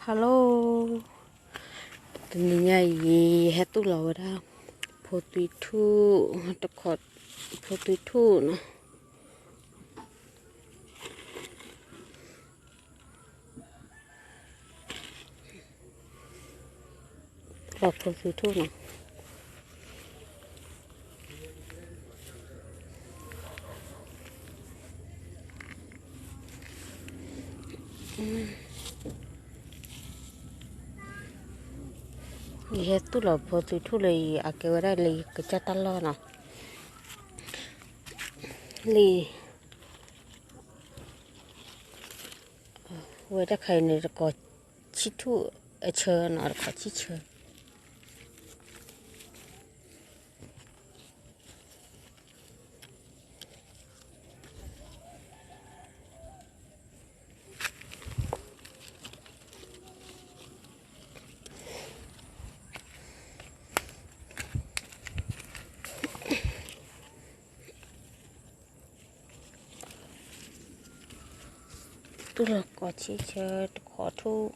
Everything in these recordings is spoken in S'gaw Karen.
Hello, တနံၤညါအံၤ ယဟဲသူၣ်လီၤဝဲဒၣ် ဖိသွံထူၣ်, တခီ ဖိသွံထူၣ်နီၤ, လီၤဖိသွံထူၣ်နီၤ. ယဟဲသူၣ်လီၤဖိသွံထူၣ်လၢအံၤ အကဲဝဲဒၣ်လၢယကစၢ်တၢ်လီၢ်နီၤ, လံာ် ဝဲတခါအံၤန့ၣ် တကိးဆံထူၣ်အဆၢနီၤ, တကိးဆံဆၢ. သူၣ်လီၤကိးဆံဆၢတကိးထူၣ်.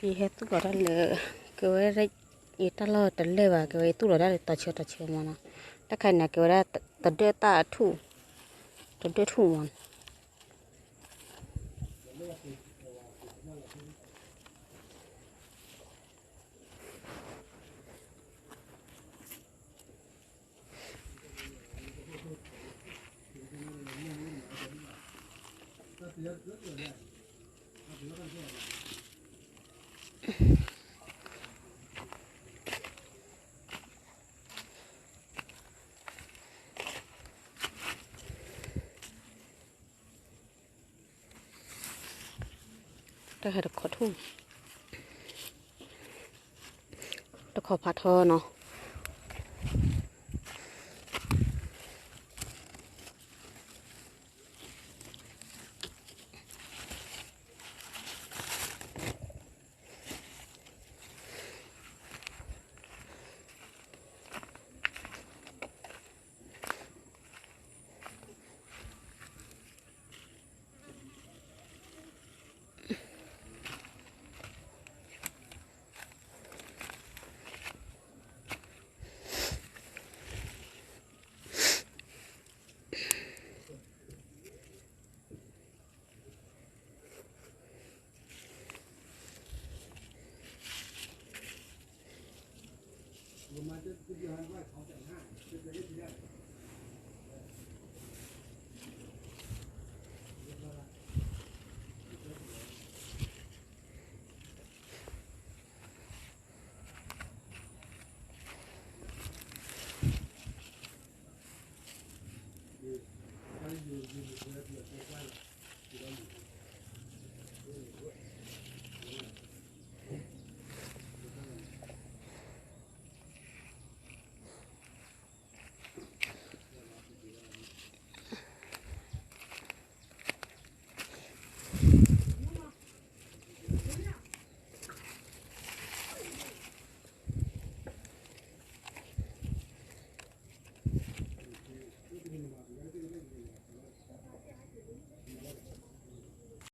ယဟဲသူၣ်လီၤဒၣ်လၢ ကဲဝဲဒၣ် ယတၢ်လီၢ်တလဲၢ်ဘၣ်, ကဲဝဲယသူၣ်လီၤဒၣ်လၢတဆီတဆီမးနီၤ. တၢ်ခါန့ၣ် ကဲဝဲဒၣ်တဒၢၣ်တၢ်အထူၣ်, တဒၢၣ်ထူၣ်မးနီၤ. တၢ်ဟဲတခိးထူၣ်, တခိးဖးထီနီၤ.